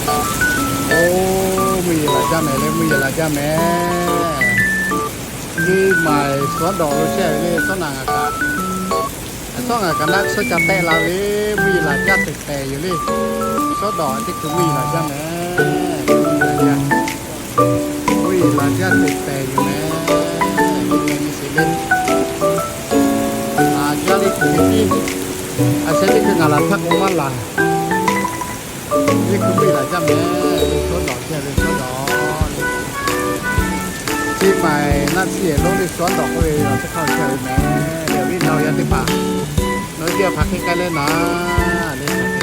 Oˇ, mvuhˇ yeˬ laˬ jaˇ mehˍ le, mvuhˇ yeˬ laˬ jaˇ mehˍ. Chi maiˬ suhˉ dawˬ lo chehˇ ve le, suhˉ naˬ ngaˬ kaꞈ, suhˉ ngaˬ kaꞈ naˆ tsuhˇ ca tehˆ la ve, mvuhˇ yeˬ laˬ jaˇ teꞈ pehˍ yoˬ le. Suhˉ dawˬ teˇ hkui mvuhˇ yeˬ laˬ jaˇ mehˍ. Mvuhˇ yeˬ laˬ jaˇ teꞈ pehˍ yoˬ mehˍ. Mvuhˇ yeˬ laˬ nyi sheˍ le. Aˬ jaˇ le kuˬ ve tiˉ, a sheh teˇ hkui ngaˬ laˬ htaˇ k'o maˇ laˬ. Teˇ hkui mvuhˇ yeˬ laˬ jaˇ mehˍ le, suhˉ dawˬ chehˇ ve suhˉ dawˬ le. Chi maiˬ naˆ tsuhˇ yehˬ lonˉ le suhˉ dawˬ k'oˆ ve, a teˇ hk'aˇ chehˇ ve mehˍ le, awˬ viˉ awˬ nyi teˇ hpaˍ. Nawˬ hui teˇ g'aˇ hk'aˬ hk'e k'ai leh naˍ le.